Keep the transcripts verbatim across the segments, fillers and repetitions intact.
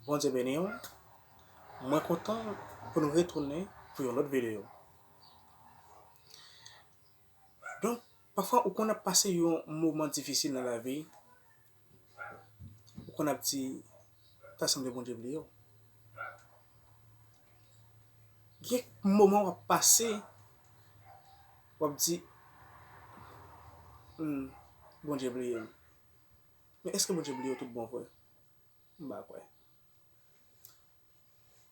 Bondye beni w. Mwen kontan pou nou retounen pou yon lòt videyo. Donk, pafwa ou konn ap pase yon moman difisil nan lavi, ou konn ap di, ta sanble Bondye bliye w. Gen moman w ap pase, w ap di, hmm, Bondye bliye m. Men èske Bondye bliye w tout bon vre? M pa kwè.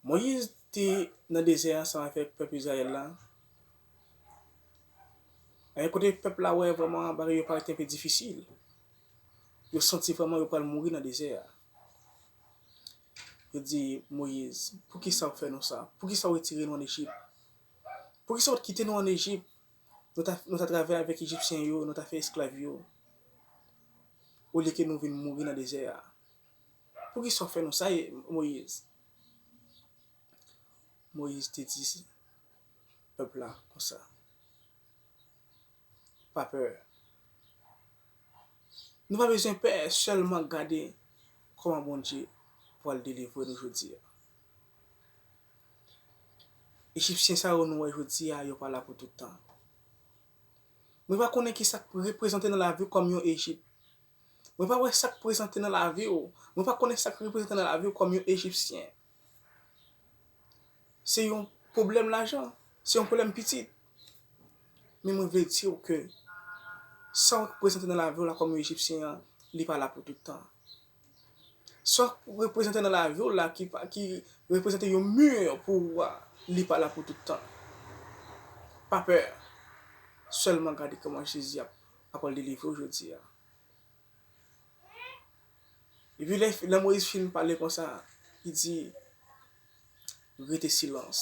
Moyiz te nan dezè a ansanm avèk pèp Izrayèl la. E kote pèp la wè vrèman bagay yo parèt enpe difisil. Yo santi vrèman yo pral mouri nan dezè a. Yo di Moyiz, poukisa w fè nou sa? Poukisa w retire nou ann Ejip? Poukisa w kite nou ann Ejip? Nou ta, nou ta travay avèk Ejipsyen yo, nou ta fè esklav yo. Olye ke nou vin mouri nan dezè a. Poukisa w fè nou sa, Moyiz? Moyiz te di pèp la konsa, pa pè. Nou pa bezwen pè, sèlman gade kòman Bondye pral delivre nou jodi a. Ejipsyen sa yo nou wè jodi a, yo pa la pou tout tan. Mwen pa konnen ki sa k reprezante nan lavi w kòm yon Ejip. Mwen pa wè sa k prezante nan lavi w. Mwen pa konnen sa k reprezante nan lavi w kòm yon Ejipsyen. Se yon pwoblèm lajan. Se yon pwoblèm pitit. Men mwen vle di w ke sa w reprezante nan lavi w la kòm yon Ejipsyen an, li pa la pou tout tan. Sa w reprezante nan lavi w la ki, pa- ki reprezante yon mi pou ou a, li pa la pou tout tan. Pa pè. Sèlman gade kòman Jezi ap, ap pral delivre w jodi a. Epi lè, lè Moyiz fin pale konsa, li di, rete silans.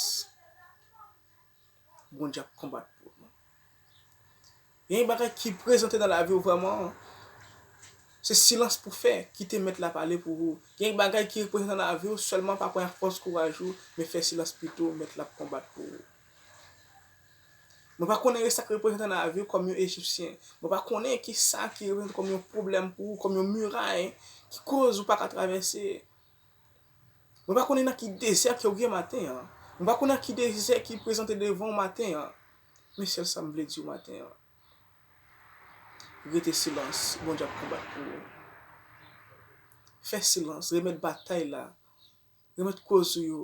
Bondye ap konbat pou nou. Gen yon bagay ki prezante nan lavi w vrèman, se silans pou fè, kite mèt la pale pou ou. Gen yon bagay ki prezante nan lavi w, sèlman pa pran fòs kouraj ou, men fè silans pito, mèt la ap konbat pou ou. Mwen pa konnen sa k reprezante nan lavi w kòm yon Ejipsyen. Mwen pa konnen ki sa ki reprezante kòm yon pwoblèm pou ou, kòm yon miray ki koz ou pa ka travèse. Mwen pa konnen nan ki dezè ke w ye maten an. Mwen pa konnen nan ki dezè ki prezante devan w maten an. Men sèl sa m vle di w maten an. Rete silans, Bondye ap konbat pou ou. Fè silans, remèt batay la. Remèt koz ou yo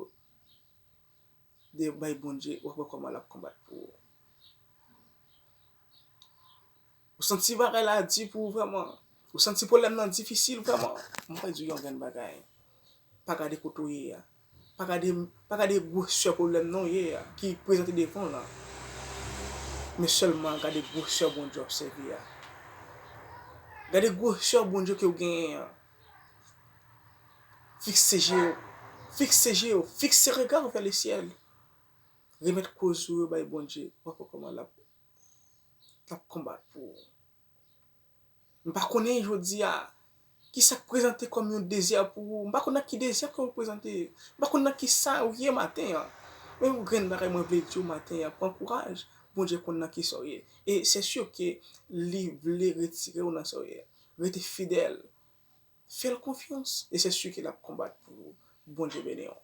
de bay Bondye, w ap wè kòman l ap konbat pou ou. Ou santi bagay la di pou ou vrèman? Ou santi pwoblèm nan difisil vrèman? Mwen pral di w yon grenn bagay. Pa gade kote w ye a. Pa gade, pa gade gwosè pwoblèm nan w ye a, ki prezante devan w lan. Men sèlman gade gwosè Bondye w ap sèvi a. Gade gwosè Bondye ke w genyen an. Fikse je w. Fikse je w. Fikse rega w vè lesyèl. Remèt koz ou yo bay Bondye. W ap wè kòman l ap, l ap konbat pou ou. M pa konnen jodi a, ki sa k prezante kòm yon dezè pou ou. M pa konn nan ki dezè ke w prezante. M pa konn nan ki sa ou ye maten an. Men yon grenn bagay mwen vle di w maten an, pran kouraj. Bondye konn nan ki sa w ye. E se si ke li vle retire w nan sa w ye. Rete fidèl. Fè l konfyans. E se si ke l ap konbat pou ou. Bondye beni w.